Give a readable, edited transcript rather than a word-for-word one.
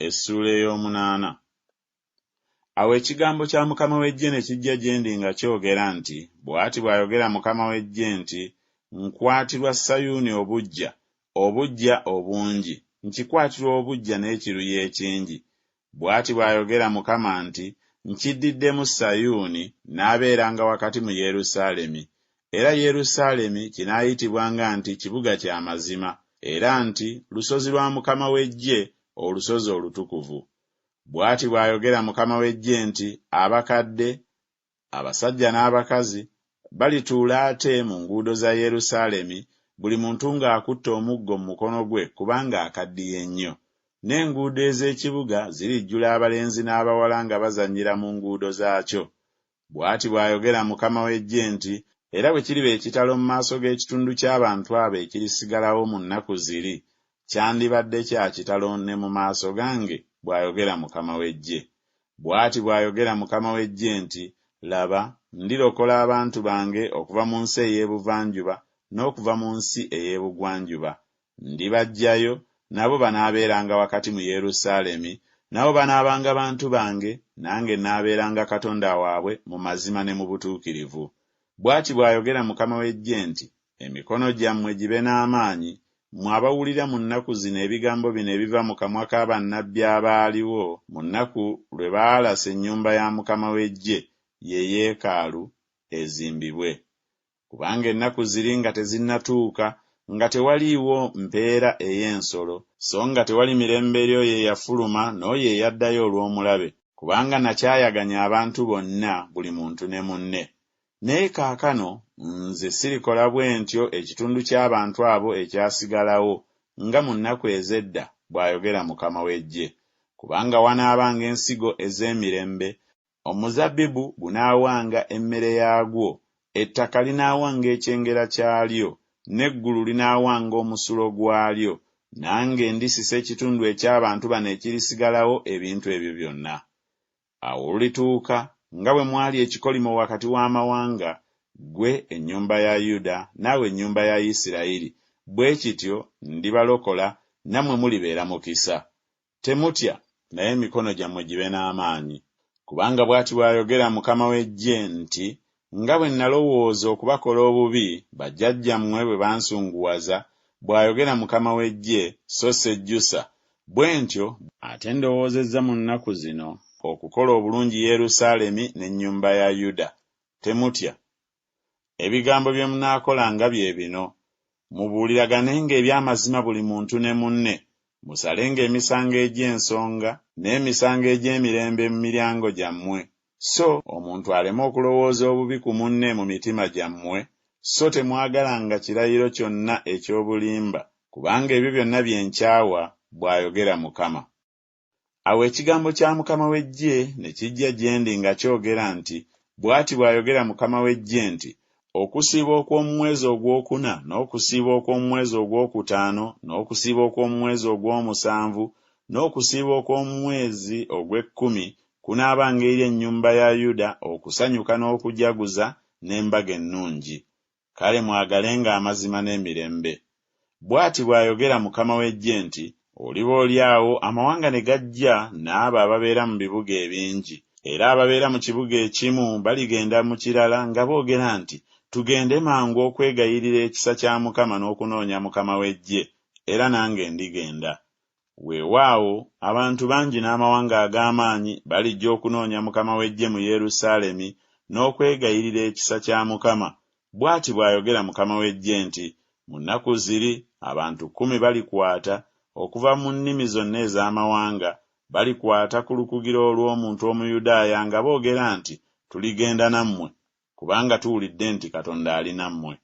Essuula ey'omunaana. Awo ekigambo kya Mukama w'eggye ne kijja gye ndi nga kyogera nti, Bw'ati bw'ayogera Mukama w'eggye nti, Nkwatirwa Sayuuni obuggya, obuggya obungi, nkikwatirwa obuggya n'ekiruyi ekingi. Bw'ati bw'ayogera Mukama nti, Nkiddiddemu Sayuuni, naabeeranga wakati mu Yerusaalemi, era Yerusaalemi kinaayitibwanga nti Kibuga kya mazima, era nti Lusozi lwa Mukama w'eggye, olusozi olutukuvu. Bw'ati bw'ayogera Mukama w'eggye nti, Abakadde, abasajja n'abakazi, balituula ate mu nguudo za Yerusaalemi, buli muntu ng'akutte omuggo mu mukono gwe kubanga akaddiye nnyo. N'enguudo ez'ekibuga zirijjula abalenzi n'abawala nga bazannyira mu nguudo zaakyo. Bw'ati bw'ayogera Mukama w'eggye nti, Era bwe kiriba ekitalo mu maaso g'ekitundu ky'abantu abo ekirisigalawo mu nnaku ziri, kyandibadde kya kitalo ne mu maaso gange? bw'ayogera Mukama w'eggye. Bw'ati bw'ayogera Mukama w'eggye nti, Laba, ndirokola abantu bange okuva mu nsi ey'ebuvanjuba n'okuva mu nsi ey'ebugwanjuba, ndibaggyayo, nabo banaabeeranga wakati mu Yerusaalemi, nabo banaabanga bantu bange, nange naabeeranga Katonda waabwe mu mazima ne mu butuukirivu. Bw'ati bw'ayogera Mukama w'eggye nti, Emikono gyammwe gibe n'amaanyi, mmwe abawulira mu nnaku zino ebigambo bino ebiva mu kamwa ka bannabbi abaaliwo mu nnaku lwe baalasa ennyumba ya Mukama w'eggye, ye yeekaalu, ezimbibwe. Kubanga ennaku ziri nga tezinnatuuka, nga tewaliiwo mpeera ey'ensolo, so nga tewali mirembe eri oyo eyafuluma n'oyo eyaddayo olw'omulabe, kubanga nakyayaganya abantu bonna, buli muntu ne munne. Naye kaakano nze sirikola bwe ntyo ekitundu ky'abantu abo ekyasigalawo, nga mu nnaku ez'edda, bw'ayogera Mukama w'eggye. Kubanga wanaabanga ensigo ez'emirembe, omuzabbibu gunaawanga emmere yaagwo, ettaka linaawanga ekyengera kyalyo, n'eggulu linaawanga omusulo gwalyo, nange ndisisa ekitundu eky'abantu bano ekirisigalawo ebintu ebyo byonna. Awo olulituuka, nga bwe mwali ekikolimo wakati w'amawanga, ggwe ennyumba ya Yuda naawe ennyumba ya Isiraeri, bwe kityo ndibalokola, nammwe mulibeera mukisa. Temutya, naye emikono gyammwe gibe n'amaanyi. Kubanga bw'ati bw'ayogera Mukama w'eggye nti Nga bwe nalowooza okubakola obubi, bajjajjammwe bwe bansunguwaza, bw'ayogera Mukama w'eggye, so sejjusa, bwe ntyo, ate ndowoozezza mu nnaku zino okukola obulungi Yerusaalemi n'ennyumba ya Yuda. Temutya. Ebigambo bye munaakolanga bye bino, Mubuuliraganenga eby'amazima buli muntu ne munne, musalenga emisango egy'ensonga n'emisango egy'emirembe mu miryango gyammwe, so omuntu aleme okulowooza obubi ku munne mu mitima gyammwe, so temwagalanga kirayiro kyonna eky'obulimba, kubanga ebyo byonna bye nkyawa, bw'ayogera Mukama. Awo ekigambo kya Mukama w'eggye ne kijja gye ndi nga kyogera nti, Bw'ati bw'ayogera Mukama w'eggye nti, Okusiiba okw'omu mwezi ogw'okuna, n'okusiiba okw'omu mwezi ogw'okutaano, n'okusiiba okw'omu mwezi ogw'omusanvu, n'okusiiba okw'omu mwezi ogw'ekkumi kunaabanga eri ennyumba ya Yuda okusanyuka n'okujaguza n'embaga ennungi. Kale mwagalenga amazima n'emirembe. Bw'ati bw'ayogera Mukama w'eggye nti, Oliba oli awo amawanga ne gajja n'abo ababeera mu bibuga ebingi, era ababeera mu kibuga ekimu baligenda mu kirala nga boogera nti, Tugende mangu okwegayirira ekisa kya Mukama n'okunoonya Mukama w'eggye, era nange ndigenda. Weewaawo, abantu bangi n'amawanga ag'amaanyi balijja okunoonya Mukama w'eggye mu Yerusaalemi n'okwegayirira ekisa kya Mukama. Bw'ati bw'ayogera Mukama w'eggye nti, Mu nnaku ziri abantu kkumi balikwata, okuva mu nnimi zonna ez'amawanga, balikwata ku lukugiro olw'omuntu Omuyudaaya nga boogera nti, Tuligenda nammwe, kubanga tuwulidde nti Katonda ali nammwe.